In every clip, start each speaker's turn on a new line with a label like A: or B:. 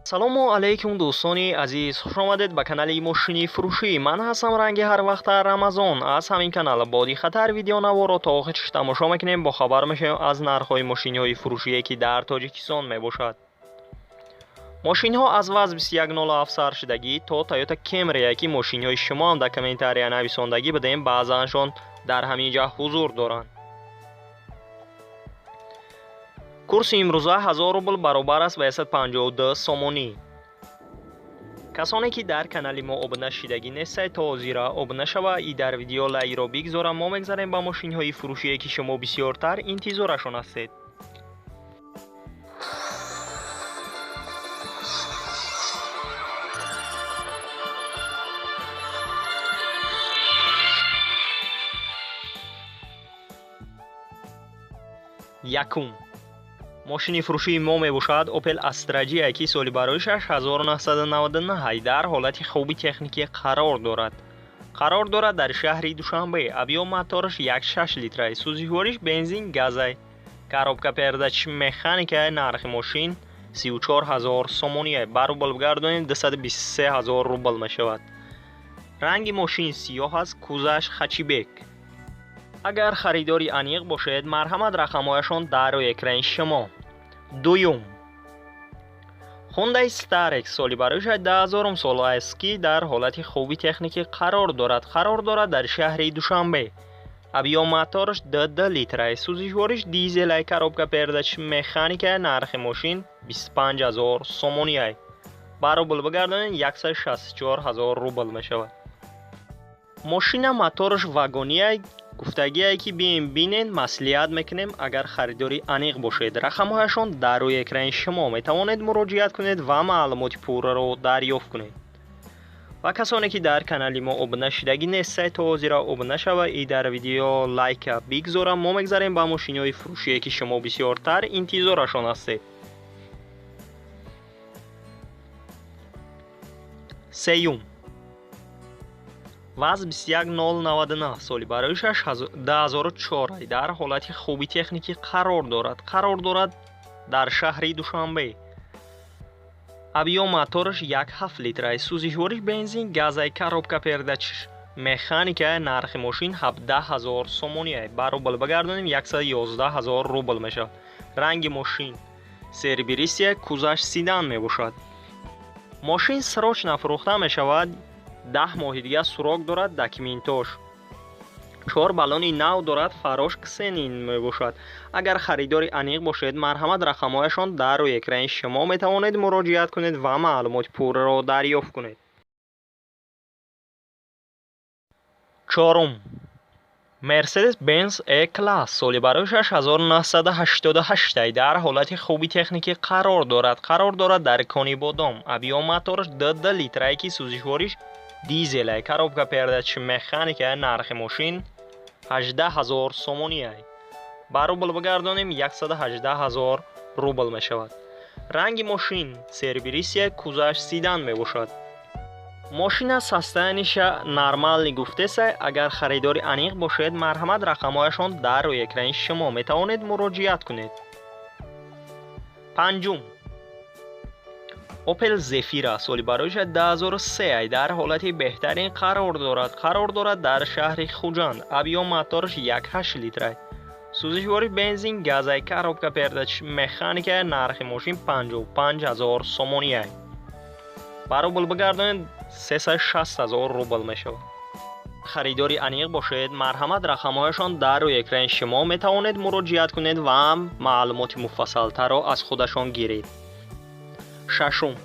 A: Салому алейкум, дӯстони азиз, хушомадед ба канали мошини фурӯшӣ. Ман ҳастам ранги ҳарвақта Рамазон. Аз ҳамин канал бо диққаттар видеонаворо то охирш тамошо мекунем, бохабар мешавем аз нархҳои мошиниҳои фурӯшие, ки дар Тоҷикистон мебошад. Мошинҳо аз ВАЗ 2107 сар шудагӣ то Toyota Camry, ки мошинҳои шумо ҳам дар комментария нависондагӣ будем, баъзаншон дар ҳамин ҷа ҳузур доранд. Курси имрӯза 1000 рубл баробар аст ба 152 сомонӣ. Касоне ки дар канали мо обуна шидагӣ нестед, то ҳозира обуна шава и дар видео лайкро бигзора. Мо мегзарем ба мошинҳои фурӯшие, ки шумо бисёртар интизорашон ҳастед. Якум мошини фурӯшии мо мебошад Opel Astra G, ки соли барои 1999 дар ҳолати хуби техникӣ қарор дорад. Қарор дорад дар шаҳри Душанбе. Объём мотораш 1.6 литра, сӯзишвориш бензин газай, коробка передач механика. Нархи мошин 34 000 сомонӣ, ба рубл бигардонем 223 000 рубл мешавад. Ранги мошин сиёҳ аст, кузаш хэтчбек. Агар харидори аниқ бошед, марҳамат, рақамҳояшон дар рӯи экрани шумо. Дуюм Hyundai Starex, соли барои 2000 сол аст, ки дар ҳолати хуби техникӣ қарор дорад. Қарор дорад дар шаҳри Душанбе. Объём мотораш 2 литра, сӯзишвориш дизелай, коробка передач механика. Нархи мошин 25 000 сомонӣ, ба рубл бигардонед 164 000 рубл мешавад. Мошина мотораш вагония, гуфтагие ки бием бинен, маслиҳат мекунем. Агар харидори аниқ бошед, рақамҳояшон дар рӯи экрани шумо, метавонед муроҷиат кунед ва маълумоти пурраро дарёфт кунед. Ва касоне ки дар канали мо обуна шудагӣ нестед, то ҳозира обуна шава и дар видео лайка бигзора. Мо мегзарем ба мошиниҳои фурӯшие, ки шумо бисёртар интизорашон ҳастед. Сеюм ВАЗ 21099, соли барои 2004 дар ҳолати хуби техникӣ қарор дорад. Қарор дорад дар шаҳри Душанбе. Объём мотораш 1.7 литра, сӯзишвориш бензин газай, коробка передач механика. Нархи мошин 17 000 сомонӣ, ба рубл бигардонем 111 000 рубл мешавад. Ранги мошин серебристый, кузаш седан мебошад. Мошин срочно фурӯхта мешавад, 10 моҳи дигар срок дорад документош. Чор баллони нав дорад, фарош ксенон мебошад. Агар харидори аниқ бошед, марҳамат, рақамҳояшон дар рӯи экрани шумо, метавонед муроҷиат кунед ва маълумоти пурраро дарёфт кунед. Чорум Mercedes Benz E-Class, соли барои 1988 дар ҳолати хуби техникӣ қарор дорад. Қарор дорад дар Конибодом. Объём мотораш 2 литрае, ки сӯзишвориш дизелай, коробка передач механика. Нархи мошин 18 000 сомонӣ, ба рубл бигардонем 118 000 рубл мешавад. Ранги мошин серебристый, кузаш седан мебошад. Мошина состояниеша нормальный гуфтеса. Агар харидори аниқ бошед, марҳамат, рақамҳояшон дар рӯи экрани шумо, метавонед муроҷиат кунед. Панҷум Opel Zafira, соли барои 2003 дар ҳолати беҳтарин қарор дорад. Қарор дорад дар шаҳри Хуҷанд. Объём мотораш 1.8 литра, сӯзишвори бензин газай, коробка передач механика. Нархи мошин 55 000 сомонӣ, ба рубл бигардонед 360 000 рубл мешавад. Харидори аниқ бошед, марҳамат, рақамҳояшон дар рӯи экрани шумо, метавонед муроҷиат кунед ва маълумоти муфассалтарро аз худашон гиред. Шашум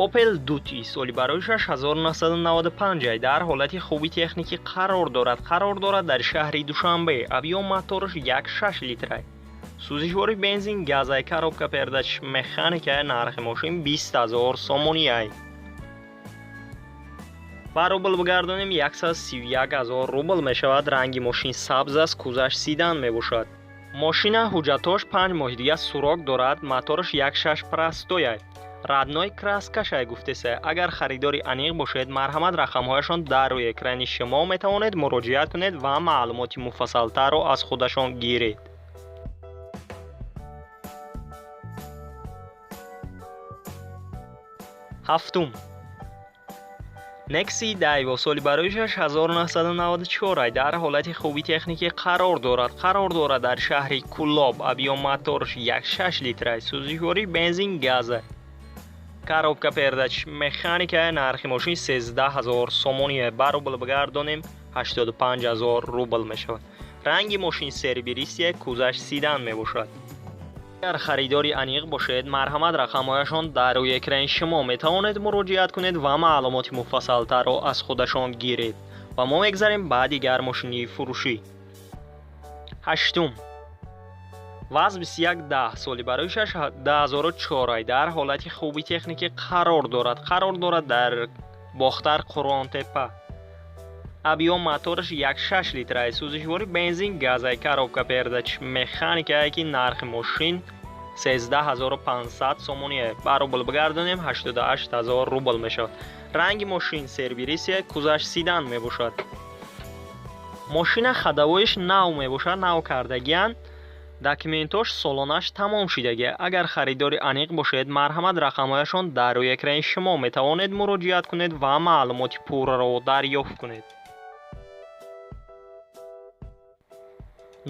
A: Opel Duty, соли барои 1995 дар ҳолати хуби техникӣ қарор дорад. Қарор дорад дар шаҳри Душанбе. Объём мотораш 1.6 литра, сӯзишвори бензин газай, коробка передач механика. Нархи мошин 20 000 сомонӣ, ба рубл бигардонем 131 000 рубл мешавад. Ранги мошин сабз аст, кузаш седан мебошад. Мошина ҳуҷҷатош 5 моҳи дигар срок дорад, мотораш 1.6 простой, родной краскашай гуфтеса. Агар харидори аниқ бошед, марҳамат, рақамҳояшон дар рӯи экрани шумо, метавонед муроҷиат кунед ва маълумоти муфассалтарро аз худашон гиред. Ҳафтум. Nexi Daivo соли бароишаш 1994 дар ҳолати хуби техникӣ қарор дорад. Қарор дорад дар шаҳри Кулоб. Объём моторш 1.6 литра, сӯзишворӣ бензин газ. Коробка передач механика. Нархи мошин 13 000 сомонӣ. Ба рубл бигардонем 85 000 рубл мешавад. Ранги мошин серебристый, кузаш седан мебошад. Агар харидори аниқ бошед, марҳамат, рақамҳояшон дар рӯи экрани шумо, метавонед муроҷиат кунед ва маълумоти муфассалтарро аз худашон гиред. Ва мо мегзарем ба дигар мошини фурӯшӣ. Ҳаштум. ВАЗ 2110 соли бароишаш 2004 дар ҳолати хуби техникӣ қарор дорад. Қарор дорад дар Бохтар, Қурғонтеппа. Объём мотораш 1.6 литра, сӯзишворӣ бензин газ, коробка передач механика, ки нархи мошин 13 500 сомонӣ. Ба рубл бигардонем 88 000 рубл мешавад. Ранги мошин серебристый, кузаш седан мебошад. Мошина ходовой ш нав мебошад, нав кардагиянд. Документош солонаш тамом шидагӣ. Агар харидори аниқ бошед, марҳамат, рақамҳояшон дар рӯи экрани шумо, метавонед муроҷиат кунед ва маълумоти пурраро дарёфт кунед.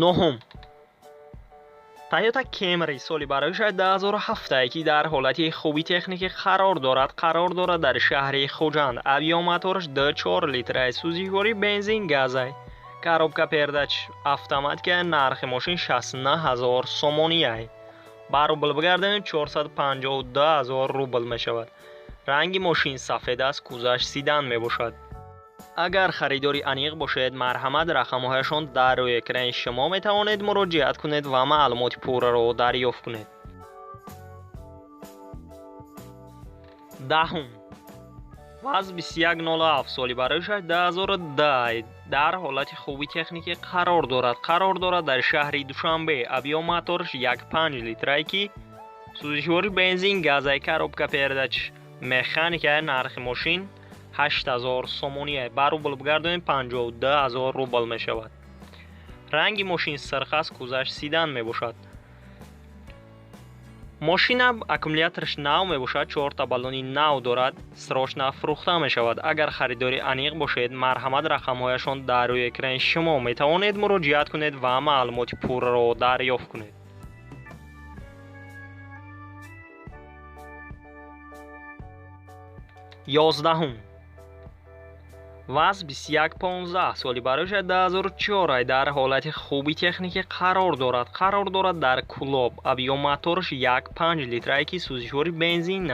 A: Нуҳум. Toyota Camry соли бароишаш 2007, ки дар ҳолати хуби техникӣ қарор дорад. Қарор дорад дар шаҳри Хуҷанд. Объём мотораш 2.4 литра, сӯзишворӣ бензин газ, коробка передач автоматика. Нархи мошин 69 000 сомонӣ. Ба рубл бигардонем 452 000 рубл мешавад. Ранги мошин сафед аст, кузаш седан мебошад. Агар харидори аниқ бошед, марҳамат, рақамҳояшон дар рӯи экрани шумо, метавонед муроҷиат кунед ва маълумоти пурраро дарёфт кунед. Даҳум. ВАЗ 2107 соли бароишаш 2010 дар ҳолати хуби техникӣ қарор дорад. Қарор дорад дар шаҳри Душанбе. Объём моторш 1.5 литрае, ки сӯзишворӣ бензин газ, коробка передач механика. Нархи мошин 8000 сомонӣ. Ба рубл бигардонем 52 000 рубл мешавад. Ранги мошин сирх аст, кузаш седан мебошад. Мошина аккумулятораш нав мебошад, чорта баллони нав дорад, срочно фурӯхта мешавад. Агар харидори аниқ бошед, марҳамат, рақамҳояшон дар рӯи экрани шумо, метавонед муроҷиат кунед ва маълумоти пурраро дарёфт кунед. 11-ум. ВАЗ 2115 соли бароиша 2004 дар ҳолати хуби техникӣ қарор дорад. Қарор дорад дар Кулоб. Объём моторш 1.5 литрае, ки сӯзишвори бензин,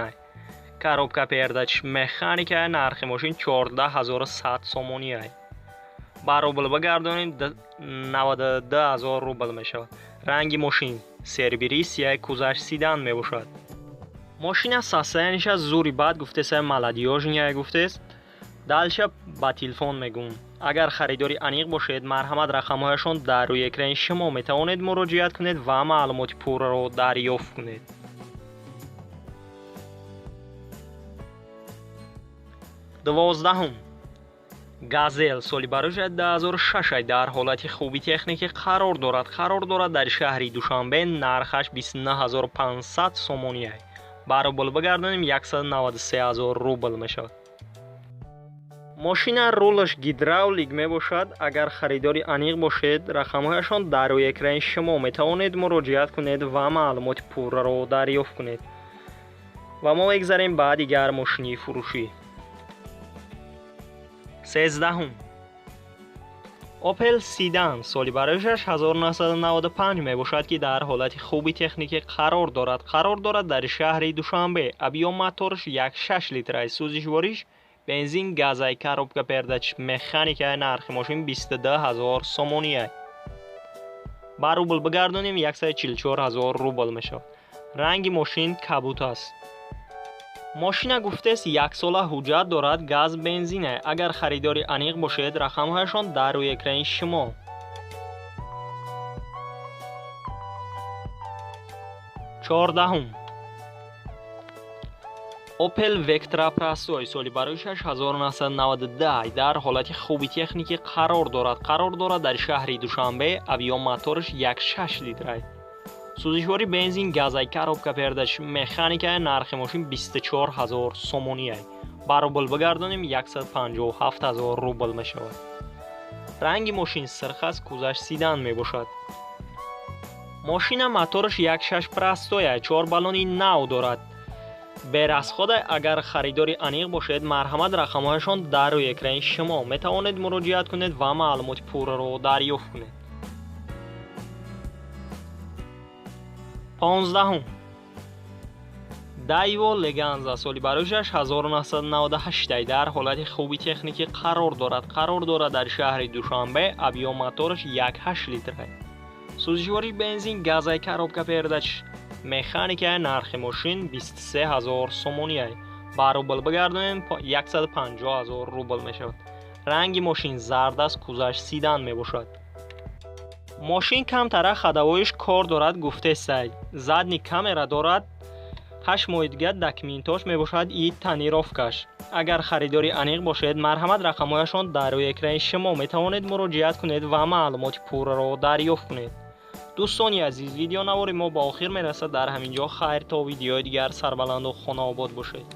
A: коробка передач механика. Нархи мошин 14 100 сомонӣ. Ба рубл бигардонем 92 000 рубл мешавад. Ранги мошин серебристый, кузаш седан мебошад. Мошина состояние ша зури бад гуфтеса, молодёжный гуфтест. Дальше ба телефон мегӯм. Агар харидори аниқ бошед, марҳамат, рақамҳояшон дар рӯи экрани шумо, метавонед муроҷиат кунед ва маълумоти пурраро дарёфт кунед. 12-ум. Газел соли бароиша 2006 дар ҳолати хуби техникӣ қарор дорад. Қарор дорад дар шаҳри Душанбе. Нархаш 29 500 сомонӣ. Ба рубл бигардонем 193 000 рубл мешавад. Мошина рулаш гидравлик мебошад. Агар харидори аниқ бошед, рақамҳояшон дар рӯи экрани шумо, метавонед муроҷиат кунед ва маълумоти пурраро дарёфт кунед. Ва мо мегзарем ба дигар мошини фурӯшӣ. 13-ум. Opel Sedan соли бароишаш 1995 мебошад, ки дар ҳолати хуби техникӣ қарор дорад. Қарор дорад дар шаҳри Душанбе. Объём моторш 1.6 литра, сӯзишвориш бензин газ, коробка передач механика. Нархи мошин 22 000 сомонӣ. Ба рубл бигардонем 144 000 рубл мешавад. Ранги мошин кабут аст. Мошина гуфтест, яксола ҳуҷҷат дорад, газ бензин. Агар харидори аниқ бошед, рақамҳояшон дар рӯи экрани шумо. 14-ум. Opel Vectra Простой соли бароишаш 1992 дар ҳолати хуби техникӣ қарор дорад. Қарор дорад дар шаҳри Душанбе. Объём мотораш 1.6 литра. Сӯзишворӣ бензин, газай, коробка передач механика. Нархи мошин 24 ҳазор сомонӣ. Ба рубл бигардонем, 157 ҳазор рубл мешавад. Ранги мошин сирх аст, кузаш седан мебошад. Мошина мотораш 1.6 простой, чор баллони нав дорад, без расхода. Агар харидори аниқ бошед, марҳамат, рақамҳояшон дар рӯи экрани шумо, метавонед муроҷиат кунед ва маълумоти пурраро дарёфт кунед. 15-ум Дайво Леганза, соли барояш 1998, дар ҳолати хуби техникӣ қарор дорад. Қарор дорад дар шаҳри Душанбе. Объём мотораш 1.8 литр, сӯзишворӣ бензин, газай, коробка передач механика. Нархи мошин 23 ҳазор сомонӣ. Ба рубл бигардонем, 150 ҳазор рубл мешавад. Ранги мошин зард аст, кузаш седан мебошад. Мошин камтара ходовой ш кор дорад, гуфтесай. Задний камера дорад. 8 моҳи дигар документош мебошад и тонировка ш. Агар харидори аниқ бошед, марҳамат, рақамҳояшон дар рӯи экрани шумо, метавонед муроҷиат кунед ва маълумоти пурраро дарёфт кунед. Дӯстони азиз, видеонавори мо ба охир мерасад дар ҳамин ҷо. Хайр, то видеои дигар, сарбаланду хонаобод бошед.